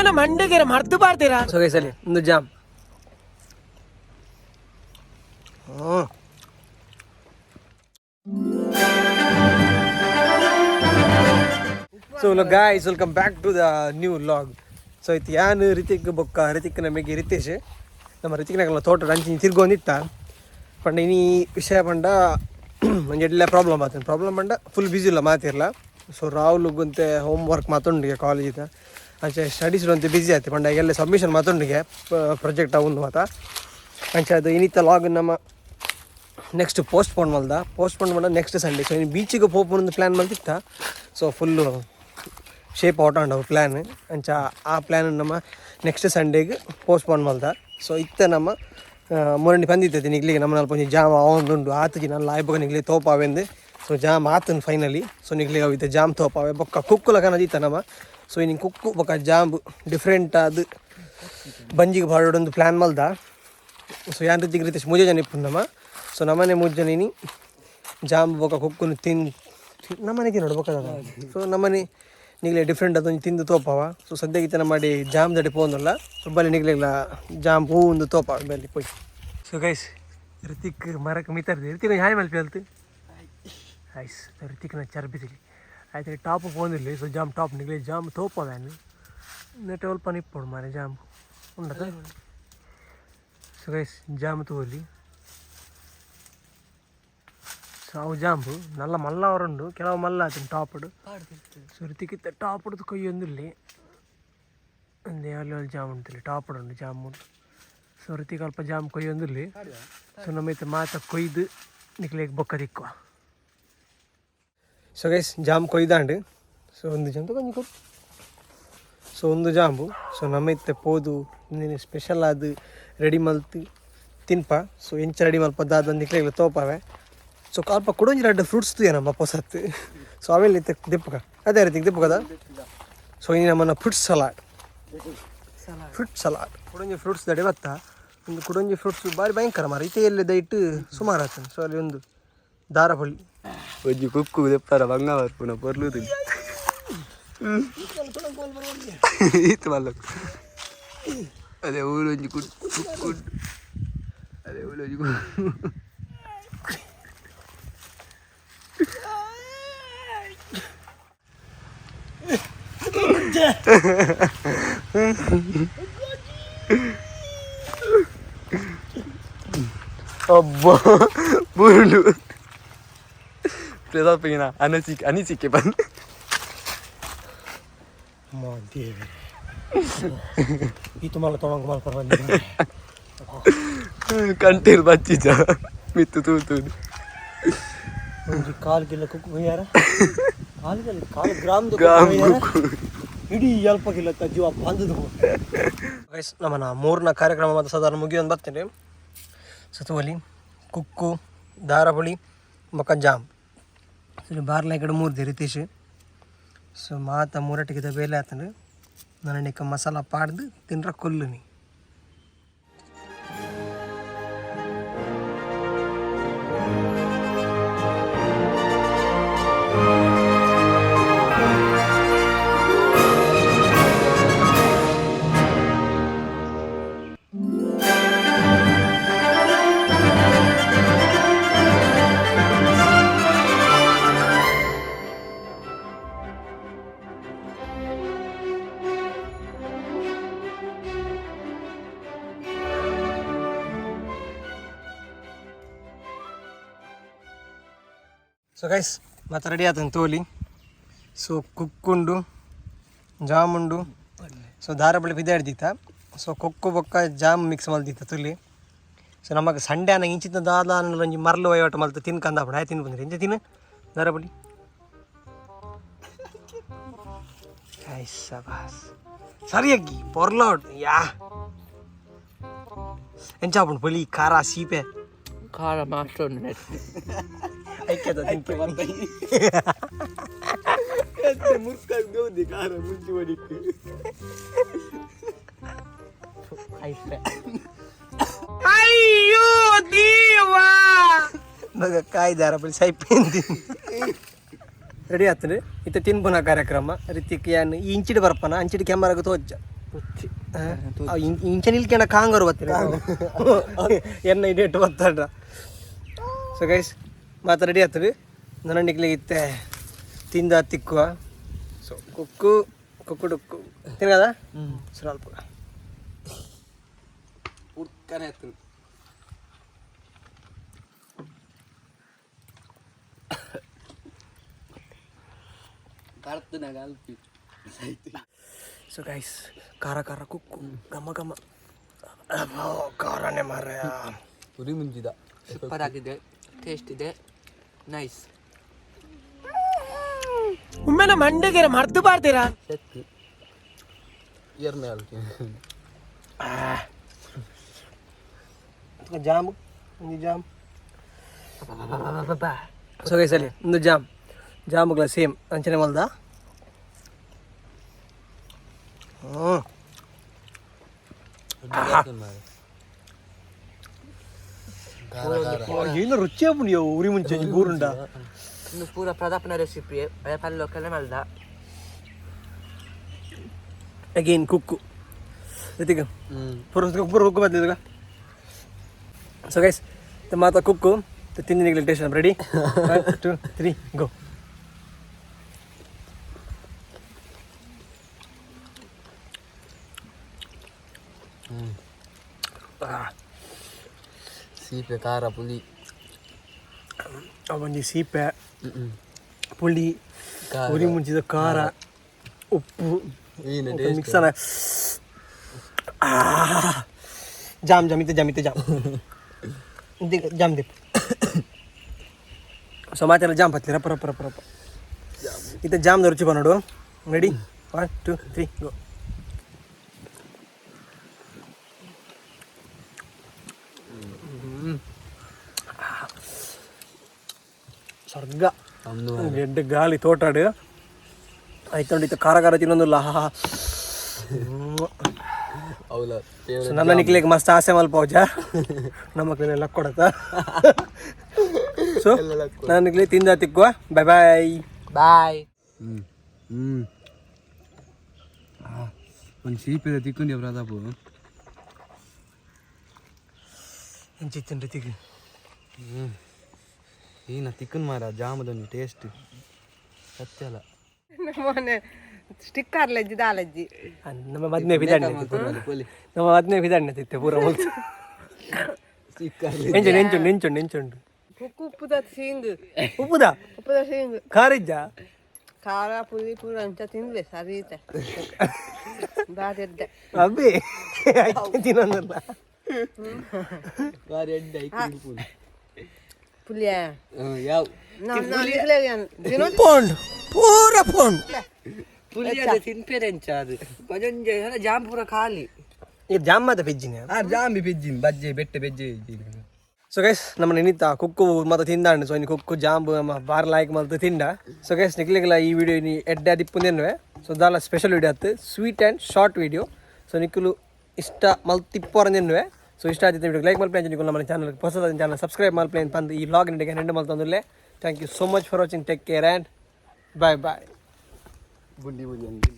ನಿಮ್ಮನ್ನ ಮಂಡೆಗೆರ ಮರ್ದು ಬಾರ್ದಿರಾ. ಸೊ ಗೈಸ್, ಅಲ್ಲಿ ಒಂದು jam. So guys, welcome back to the new vlog. So ಇತ್ತು ಯಾನು ರಿತಿಕ್ ಬೊಕ್ಕ ರಿತಿಕ್ ನಮಗೆ ರಿತೇಶ್ ನಮ್ಮ ರಿತಿಕ್ನಾಗಲ್ಲ ತೋಟ ಅಂಚಿನ ತಿರ್ಗೊಂದಿತ್ತ. ಪಂಡ ಇನಿ ವಿಷಯ ಪಂಡ ಒಂಜಿ ಎಡ್ಲೆ ಪ್ರಾಬ್ಲಮ್ ಆತನ. ಪ್ರಾಬ್ಲಮ್ ಪಂಡ ಫುಲ್ ಬ್ಯುಸಿ ಇಲ್ಲ ಮಾತಿರ್ಲ. ಸೊ ರಾಹುಲ್ ಗುಂತೆ ಹೋಮ್ ವರ್ಕ್ ಮಾತೊಂಡಿಗೆ ಕಾಲೇಜಿದ ಅಂಚೆ ಸ್ಟಡೀಸ್ ಒಂತೆ ಬ್ಯುಸಿ ಆಯ್ತು. ಪಂಡ ಎಲ್ಲ ಸಬ್ಮಿಷನ್ ಮಾತೊಂಡಿಗೆ ಪ್ರಾಜೆಕ್ಟ್ ಒಂದು ಮಾತ. ಅಂಚೆ ಅದು ಇನ್ನಿತ್ತ ಲಾಗ್ ನಮ್ಮ ನೆಕ್ಸ್ಟ್ ಪೋಸ್ಟ್ ಪೋನ್ ಮಲ್ದ. ಪೋಸ್ಟ್ ಪೋನ್ ಮಾಡ ನೆಕ್ಸ್ಟ್ ಸಂಡೇ. ಸೊ ಇನ್ನು ಬೀಚಿಗೆ ಪೋಪುನ ಪ್ಲ್ಯಾನ್ ಮಲ್ತಿತ್ತ. ಸೊ ಫುಲ್ಲು ಶೇಪ್ ಔಟ್ ಆಂಡ್ ಅವು ಪ್ಲ್ಯಾನ್. ಅಂಚ ಆ ಪ್ಲ್ಯಾನ್ ನಮ್ಮ ನೆಕ್ಸ್ಟ್ ಸಂಡೇಗೆ ಪೋಸ್ಟ್ ಪೋನ್ ಮಲ್ದ. ಸೊ ಇತ್ತ ನಮ್ಮ ಮುರಂಡಿ ಬಂದಿತ್ತೈತಿ ನಿಗ್ಲಿಗೆ ನಮ್ಮ ನಲ್ಪ ಒಂಜಿ ಜಾಮ್ ಅವೊಂದುಂಡು ಆತುಜಿ ನನ್ನ ಲಾಯ್ಬೊಕ ನಿಗ್ಲಿ ತೋಪಾವೆಂದು. ಸೊ ಜಾಮ್ ಆತನ್ ಫೈನಲಿ. ಸೊ ನಿಗ್ಲಿಗೆ ಅವು ಇತ್ತೆ ಜಾಮ್ ತೋಪಾವೆ ಬೊಕ್ಕ ಕುಕ್ಕುಲ ಕನದಿತ್ತ ನಮ್ಮ. ಸೊ ಇನ್ನು ಕುಕ್ಕು ಬೊಕ್ಕ ಜಾಂಬ್ ಡಿಫ್ರೆಂಟ್ ಆದ್ ಬಂಜಿಗೆ ಬಾಡೊಂದು ಪ್ಲ್ಯಾನ್ ಮಲ್ದ. ಸೊ ಯಾನ್ ರೀತಿಗೆ ರೀತಿ ಮೂಜೆ ಜನ ಇಪ್ಪು ನಮ್ಮ. ಸೊ ನಮ್ಮನೆ ಮೂಜು ಜನ ಇನಿ ಜಾಂಬ್ ಬೊಕ್ಕ ಕುಕ್ಕುನು ತಿನ್ ನಮ್ಮನೆ ತಿನ್ನೋಡು ಬೊಕ್ಕ. ಸೊ ನಮ್ಮನೆ ನಿಗ್ಲೆ ಡಿಫ್ರೆಂಟ್ ಅದೊಂದು ತಿಂದು ತೋಪಾವ. ಸೊ ಸದ್ಯಕ್ಕೆ ಮಾಡಿ ಜಾಮ್ ದಡಿ ಪೋಂದುಲ್ಲ. ಸೊ ಬಲ್ಲಿ ನಿಗ್ಲೆಗ್ಲ ಜಾಮ್ ಹೂ ಒಂದು ತೋಪಾವ ಬಲ್ಲಿ ಪೋಯ್. ಸೊ ಗೈಸ್, ರಿತಿಕ್ ಮರಕ್ಕೆ ಮಿತ್ತರ್ದೆ. ರಿತಿಕ್ ಹಾಯ್ ಮಲ್ಪಿ ಅಲ್ತು ಐಸ್. ರಿತಿಕ್ನ ಚರ್ಬಿಸಿಲಿ ಆಯ್ತು ಟಾಪ್ ಪೋಂದಿಲ್ಲ. ಸೊ ಜಾಮ್ ಟಾಪ್ ನಿಗ್ಲೆ ಜಾಮ್ ತೋಪಾವ. ನೆಟ್ ಅಲ್ಪ ನಿಪ್ಪೋಡು ಮಾರೆ ಜಾಮ್ ಉಂಡತ. ಸೊ ಗೈಸ್, ಜಾಮ್ ತೋಲಿ. ಸೊ ಅವು ಜಾಂಬು ನಲ್ಲ ಮಲ್ಲ ಅವರುಂಡು ಕೆಲವು ಮಲ್ಲ ಆಯ್ತು ಟಾಪ್ಡ್. ಸೊ ರಿತಿಕ್ಕಿತ್ತ ಟಾಪ್ಡ್ ಕೊಯ್ಯೊಂದಿಲ್ಲಿ ಒಂದು ಅಲ್ಲಿ ಅಲ್ಲಿ ಜಾಮ್ ಉಂಟು ಟಾಪ್ಡ್ ಉಂಟು ಜಾಮ್ ಉಂಟು. ಸೊ ರಿತಿಕ್ ಅಲ್ಪ ಜಾಮ್ ಕೊಯ್ಯೊಂದಿಲ್ಲಿ. ಸೊ ನಮ್ಮ ಇತ್ತೆ ಮಾತ ಕೊಯ್ದು ನಿಕ್ಲೆಗ್ ಬೊಕ್ಕ ದಿಕ್ಕುವ. ಸೊ ಗೈಸ್, ಜಾಮ್ ಕೊಯ್ದಾಂಡು. ಸೊ ಒಂದು ಜಾಮ್ ತಗೊಂಡು ಕೊಡು. ಸೊ ಒಂದು ಜಾಂಬು. ಸೊ ನಮ್ಮ ಇತ್ತೆ ಪೋದು ಸ್ಪೆಷಲ್ ಆದ್ ರೆಡಿ ಮಲ್ತು ತಿನ್ಪ. ಸೊ ಎಂಚ ರೆಡಿ ಮಲ್ಪ ದಾದ ನಿಕ್ಲೆಗ್ಲ ತೋಪಾವೆ. ಸೊ ಅಲ್ಪ ಕುಡೊಂಜಿ ರಡ್ಡ್ ಫ್ರೂಟ್ಸ್ ನಮ್ಮ ಪೊಸತ್ತು. ಸೊ ಅವೆಲ್ಲ ಇತ್ತೆ ದಿಪ್ಪಕ ಅದೇ ರೀತಿ ದಿಪ್ಪಕದ. ಸೊ ಇನ್ನು ನಮ್ಮನ್ನ ಫ್ರೂಟ್ಸ್ ಸಲಾಡ್, ಫ್ರೂಟ್ ಸಲಾಡ್ ಕುಡೊಂಜಿ ಫ್ರೂಟ್ಸ್ ದಡೆ ಬತ್ತ. ಒಂದು ಕುಡೊಂಜಿ ಫ್ರೂಟ್ಸ್ ಬಾರಿ ಭಯಂಕರ ಮಾರ ಇತ್ತೆ ಎಲ್ಲಿ ದೈಟ್ ಸುಮಾರು ಆತನ. ಸೊ ಅಲ್ಲಿ ಒಂದು ದಾರ ಪೊಳ್ಳಿ. ಒಂಜಿ ಕುಕ್ಕು ದೆಪ್ಪರ ಬಂಗ ಬರ್ಪುನ ಪೊರ್ಲುದು ಈತ್ ಮಲ್ಲ. ಅದೇ ಊರೊಂಜಿ ಕುಕ್ಕು, ಅದೇ ಊರೊಂಜಿ ಕುಕ್ಕು. ಅಬ್ಬಾ ಬೂರುಂಡು ಪ್ರಸಾದ್ ಪಗಿನ ಅನಚಿಕ್ ಅನಿಸಿಕೆ ಬಂದು. ದೇವರೇ, ಈ ತುಮಲ್ಲ ತೊಗೊಂಡು ಮಲ್ಪ ಬಂದಿದೆ. ಕಂಟೀರ್ ಬಚ್ಚಿಜ ಮಿತ್ತು ತೂ ತೂ. ಒಂಜಿ ಕಾಲು ಕಿಲೋ ಕುಕ್ಕು ಕೊಯ್ಯಾರ, ಕಾಲು ಕಿಲೋ ಕಾಲು ಗ್ರಾಮ್ ಗ್ರಾಮ್. ಇಡೀ ಅಲ್ಪ ಕಿಲೋ ಜೀವ ಬಂದದು. ಗೈಸ್, ನಮ್ಮನ ಮೂರನ ಕಾರ್ಯಕ್ರಮ ಮತ್ತು ಸಾಧಾರಣ ಮುಗಿಯೊಂದು ಬರ್ತೀನಿ. ಸತುವಲಿ ಕುಕ್ಕು ದಾರಪುಳಿ ಬೊಕ್ಕ ಜಾಮ್. ಸೊ ಬಾರ್ಲ ಕಡೆ ಮೂರ್ದೆ ರಿತೇಶ್. ಸೊ ಮಾತ ಮೂರಟ್ಟಿಗೆ ಬೇಲೆ ಆತನು ನನಗೆ ಮಸಾಲ ಪಾಡ್ದು ತಿನ್ರ ಕೊಲ್ಲುನಿ. ಸೊ ಗೈಸ್, ಮತ್ತೆ ರೆಡಿ ಆತನ ತೋಲಿ. ಸೊ ಕುಕ್ಕುಂಡು ಜಾಮುಂಡು. ಸೊ ದಾರ ಬಳಿ ಬಿದ್ದಾಡ್ದಿತ್ತ. ಸೊ ಕೊಕ್ಕು ಬೊಕ್ಕ ಜಾಮ್ ಮಿಕ್ಸ್ ಮಲ್ದಿತ್ತ ತುಲಿ. ಸೊ ನಮಗೆ ಸಂಡೆ ಅನ್ನ ಇಂಚಿತ್ತ ದಾದ ಒಂಜಿ ಮರ್ಲು ವಹಿವಾಟು ಮಲ್ತು ತಿನ್ಕಂದ ಆಯ್ ತಿನ್ ಬಂದ್ರಿ. ಇಂಚ ತಿನ್ನು ದಾರ ಬಳಿ. ಸಬಾಸ್ ಸರಿಯಾಗಿ ಪೊರ್ಲೌಟ್ ಯಾ ಎಂಚಾಪುಂಡು ಪೊಲಿ ಖಾರ ಸೀಪೆ? ಖಾರ ಮಾಸ್ಟರ್. ಐಕ್ಯದ ತಿನ್ಪೆ. ಮುರ್ಕಾಗಿ ಖಾರ ಮುಂಚೆ ಬಡಿಕ್. ಅಯ್ಯೋ ದೇವಾ. ಮಗ ಕಾಯ್ದಾರ ಬಳಿ ಸೈಪೇಂದಿ ರೆಡಿ ಆಗ್ತದೆ. ಇತ್ತ ತಿನ್ಪುನ ಕಾರ್ಯಕ್ರಮ. ರಿತಿಕ್ ಯಾನ್ ಈ ಇಂಚಿಡ್ ಬರ್ಪನ ಅಂಚಿಡ್ ಕ್ಯಾಮರಾಗ ತೋಜ್ಜ. ಇಂಚ ನಿಲ್ಕೆಂಡ ಕಾಂಗರು ಬತ್ತಿರ ಎನ್ನ ಇಡೇಟು ಬತ್ತಾಡ. ಸೊ ಗೈಸ್, ಮಾತ ರೆಡಿ ಆಗ್ತದೆ. ನನ್ನ ನಿಕ್ಲಿಗೆ ಇತ್ತೆ ತಿಂದ ತಿಕ್ಕುವ. ಸೊ ಕುಕ್ಕು ಕುಕ್ಕು ಡುಕ್ಕು ತಿನ್ನದ ಸ್ವಲ್ಪ. ಉಡ್ಕನೆ ಆಯ್ತು. ಕರ್ತನಾಗ ಅಲ್ಪಿ. ಸೊ ಗೈಸ್, ಖಾರ ಖಾರ ಕುಕ್ಕು, ಘಮ ಘಮ. ಅಬ್ಬೋ, ಖಾರನೇ ಮಾರಾಯ. ಉರಿ ಮುಂಜಿದ. ಸೂಪರ್ ಆಗಿದೆ, ಟೇಸ್ಟ್ ಇದೆ, ನೈಸ್. ಉಮ್ಮೆನ ಮಂಡಗೆರೆ ಮರ್ತು ಬಾರ್ತೀರಾ? ಶಕ್ತಿ ಏರ್ನೆ ಅಲ್ಪಿ. ಜಾಮ್, ಒಂದು jam. So guys, ಅಲ್ಲಿ ಒಂದು ಜಾಮ್, ಜಾಮುಗಳ ಸೇಮ್ ಅಂಚನೆ ಮಲ್ದ. ಹ್ಞೂ. ಏನು ರುಚಿ ಆಪುಂಡು ಉರಿ ಮುಂಚೆ ಬೂರುಂಡ. ಇನ್ನು ಪೂರ ಪ್ರತಾಪ್ನ ರೆಸಿಪಿ ಅದೇ ಪಲ್ಲು ಕಲೆ ಮಲ್ದ. ಅಗೇನ್ ಕುಕ್ಕು. ರಿತಿಕ್, ಪೂರ ಪೂರ ಕುಕ್ಕು ಬಂದಿದ್ದ. ಸೊ ಗೈಸ್, ಮಾತ ಕುಕ್ಕು ತಿಂದಿನ taste. Ready, 1, 2, 3, go. ಸೀಪೆ, ಖಾರ, ಪುಲಿ. ಒಂಜಿ ಸೀಪೆ, ಪುಳಿ, ಖಾರ. ಉರಿ ಮುಂಚಿದ ಖಾರ, ಉಪ್ಪು. ಈನ. ಮಿಕ್ಸ್ ಅನ. ಜಾಮ್, ಜಾಮ್ ಇತ್ತೆ, ಜಾಮ್ ಇತ್ತೆ, ಜಾಮ್ ಇತ್ತೆ, ಜಾಮ್ ದಿಪ್. ಸೊ ಮಾತೆಲ್ಲ ಜಾಮ್ ಪತ್ಲಿ. ರಪ್ಪ ರಪ್ಪ ರಪ್ಪ ರಪ್ಪ. ಇತ್ತೆ ಜಾಮ್ದ ರುಚಿ ಬನ್ನೋಡು. Ready, 1, 2, 3, go. ಸ್ವರ್ಗ. ಎಡ್ಡೆ ಗಾಳಿ ತೋಟಾಡು ಆಯ್ತು. ಇತ್ತು ಖಾರ ಖಾರ ತಿನ್ನೊಂದಿಲ್ಲ. ಅವಲ. ಸೊ ನನ್ನ ನಿಕ್ಲಿಗೆ ಮಸ್ತ್ ಆಸೆ ಮಲ್ಪೌಜ ನಮ್ಮ ಮಕ್ಳೆಲ್ಲ ಕೊಡತ್ತ. ಸೊ ನನ್ನ ನಿಕ್ಲಿ ತಿಂದ ತಿಕ್ಕುವ. Boy boy. ಬಾಯ್. ಹ್ಞೂ ಹ್ಞೂ ಒಂದು ಸೀಪೆದ ತಿಕ್ಕೊಂಡಿ ಪ್ರತಾಪು. ಎಂಚಿತ್ತನ್ ರೀತಿಗೆ? ಹ್ಞೂ, ಈನ ತಿಕ್ಕನ್ ಮಾರ ಜಾಮದೊಂದು ಟೇಸ್ಟ್ ಸತ್ಯ ಅಲ್ಲ. ಮೊನ್ನೆ ಸ್ಟಿಕ್ಕರ್ ಲಜ್ಜಿ ದಾಲಜ್ಜಿ. ನಮ್ಮ ಮದ್ಮೆ ಬಿದಾಣ್ಣೆ, ನಮ್ಮ ಮದ್ಮೆ ಬಿದಾಣ್ಣೆ ತಿತ್ತೆ ಪೂರ ಹೋಲ್ತು. ಎಂಚುಂಡು ಎಂಚುಂಡು ಎಂಚುಂಡು ಎಂಚುಂಡು? ಉಪ್ಪು ಉಪ್ಪುದ ಸೀಂಗ್. ಉಪ್ಪುದ. ಉಪ್ಪುದ ಸೀಂಗ್. ಖಾರಿಜ್ಜ? ಖಾರ ಪುಳಿ ಪೂರ ಅಂಚ ತಿನ್ವೆ ಸರಿ ಇತ್ತೆ ಬಾರಿ ಎಡ್ಡೆ. ಅಬ್ಬಿ ತಿನ್ನೊಂದಲ್ಲ. ಬಾರಿ ಎಡ್ಡೆ. ಪುಲಿಯ. ಯಾವ? ದಿನ. ಪೋಂಡ್ ಪೂರ ಪೋಂಡ್. ಪುಲಿಯದ ತಿನ್ಪೇರೆ ಎಂಚ ಅದು ಒಂಜೊಂಜೆ ಜಾಮ್ ಪೂರ ಖಾಲಿ. ಈ ಜಾಮ್ ಮಾತ ಪೆಜ್ಜಿನ. ಆ ಜಾಂಬಿ ಪೆಜ್ಜಿನ್ ಬಜ್ಜೆ ಬೆಟ್ಟೆ ಬೆಜ್ಜೆ. ಸೊ ಗೈಸ್, ನಮ್ಮ ನೆನಿತ ಕುಕ್ಕು ಮತ್ತೆ ತಿಂದಾಂಡು. ಸೊ ಇನ್ನು ಕುಕ್ಕು ಜಾಂಬು ನಮ್ಮ ಬಾರ್ ಲಾಯ್ಕ್ ಮಲ್ತು ತಿಂಡ. ಸೊ ಗೈಸ್, ನಿಕ್ಲಿಗೆಲ್ಲ ಈ ವಿಡಿಯೋ ಇನಿ ಎಡ್ಡೆ ಅದಿಪ್ಪುಂದೆನ್ನುವೆ. ಸೊ ದಾಲ ಸ್ಪೆಷಲ್ ವಿಡಿಯೋ ಆತು, sweet and short video. So ನಿಕ್ಕುಲು ಇಷ್ಟ ಮಲ್ತಿಪ್ಪೋರಂದೆನ್ನುವೆ. ಸೊ ಇಷ್ಟ ಆದಿತ್ತು ವಿಡಿಯೋ ಲೈಕ್ ಮಲ್ಪೆ. ನಿಕ್ಕುಲು ನಮ್ಮ ಚಾನಲ್ ಹೊಸದ ಚಾನಲ್ ಸಬ್ಸ್ಕ್ರೈಬ್ ಮಲ್ಪೆ ಪಂದು ಈ ವ್ಲಾಗ್ ನಿಮಗೆ ನೆಂಡು ಮಲ್ತಂದುಲ್ಲೆ. Thank you so much for watching. Take care and bye bye. Bundi Bundi.